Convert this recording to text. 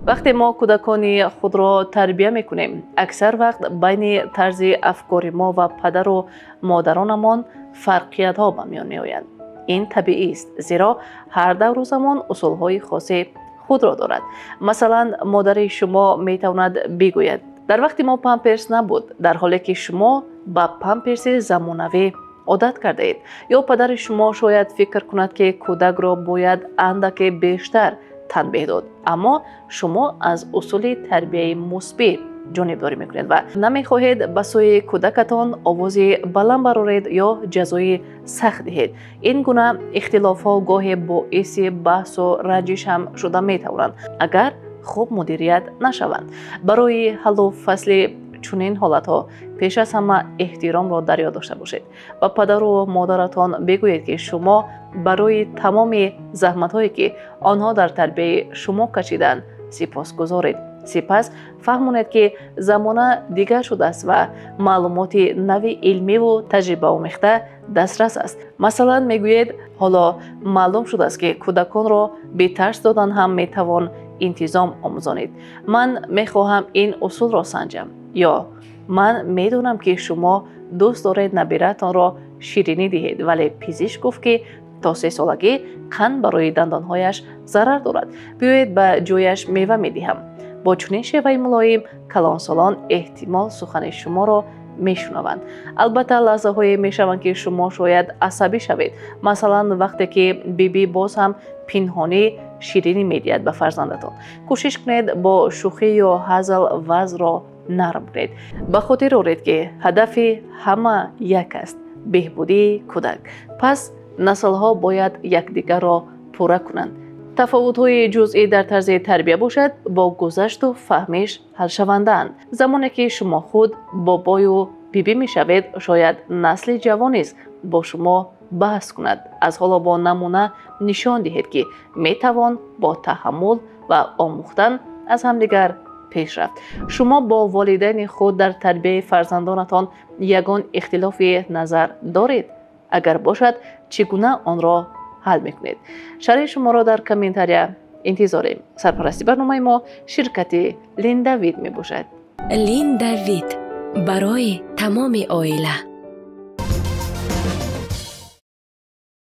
Вақте мо кӯдакони худро тарбия мекунем, аксар вақт байни тарзи афкори мо ва падару модаронамон фарқиятҳо ба миён меоянд. Ин табиист, зеро ҳар давру замон усулҳои хоси худро дорад. Масалан, модари шумо метавонад бигӯяд: дар вақти мо памперс набуд, дар ҳоле ки шумо ба памперси замонавӣ одат кардаед. Ё падари шумо шояд фикр кунад, ки кӯдакро бояд андаке бештар танбеҳ дод, аммо шумо аз усули тарбияи мусбӣ ҷонибдорӣ мекунед ва намехоҳед ба сӯи кӯдакатон овози баланд бароред ё ҷазои сахт диҳед. Ин гуна ихтилофҳо гоҳе боиси баҳсу ранҷиш ҳам шуда метавонанд, агар хуб мудирият нашаванд. Барои ҳаллу фасли чунин ҳолатҳо пеш аз ҳама эҳтиромро дар ёд дошта бошед. Ба падару модаратон бигӯед, ки шумо барои тамоми заҳматҳое, ки онҳо дар тарбияи шумо кашиданд, сипосгузоред. Сипас фаҳмонед, ки замона дигар шудааст ва маълумоти нави илмиву таҷрибаомехта дастрас аст. Масалан, мегӯед: ҳоло маълум шудааст, ки кӯдаконро бетарс додан ҳам метавон интизом омӯзонид. Ман мехоҳам ин усулро санҷам. Ё ман медонам, ки шумо дӯст доред набиратонро ширинӣ диҳед, вале пизишк гуфт, ки то 3 солагӣ қанд барои дандонҳояш зарар дорад. Биёед, ба ҷояш мева медиҳам. Бо чунин шеваи мулоим калонсолон эҳтимол сухани шуморо мешунаванд. Албатта, лаҳзаҳое мешаванд, ки шумо шояд асабӣ шавед, масалан, вақте ки бибӣ боз ҳам пинҳонӣ ширинӣ медиҳад ба фарзандатон. Кӯшиш кунед, бо шӯхӣ ё ҳазл вазъро нарм кунед. Ба хотир оред, ки ҳадафи ҳама як аст: беҳбудии кӯдак. Пас наслҳо бояд якдигарро пурра кунанд. Тафовутҳои ҷузъӣ дар тарзи тарбия бошад, бо гузашту фаҳмиш ҳалшавандаанд. Замоне ки шумо худ бобою бибӣ мешавед, шояд насли ҷавон низ бо шумо баҳс кунад. Аз ҳоло бо намуна нишон диҳед, ки метавон бо таҳаммул ва омӯхтан аз ҳамдигар пеш рафт. Шумо бо волидайни худ дар тарбияи фарзандонатон ягон ихтилофи назар доред? Агар бошад, чӣ гуна онро ҳал мекунед? Шарҳи шуморо дар комментария интизорем. Сарпарасти барномаи мо ширкати Линдавид мебошад. Линдавид барои тамоми оила.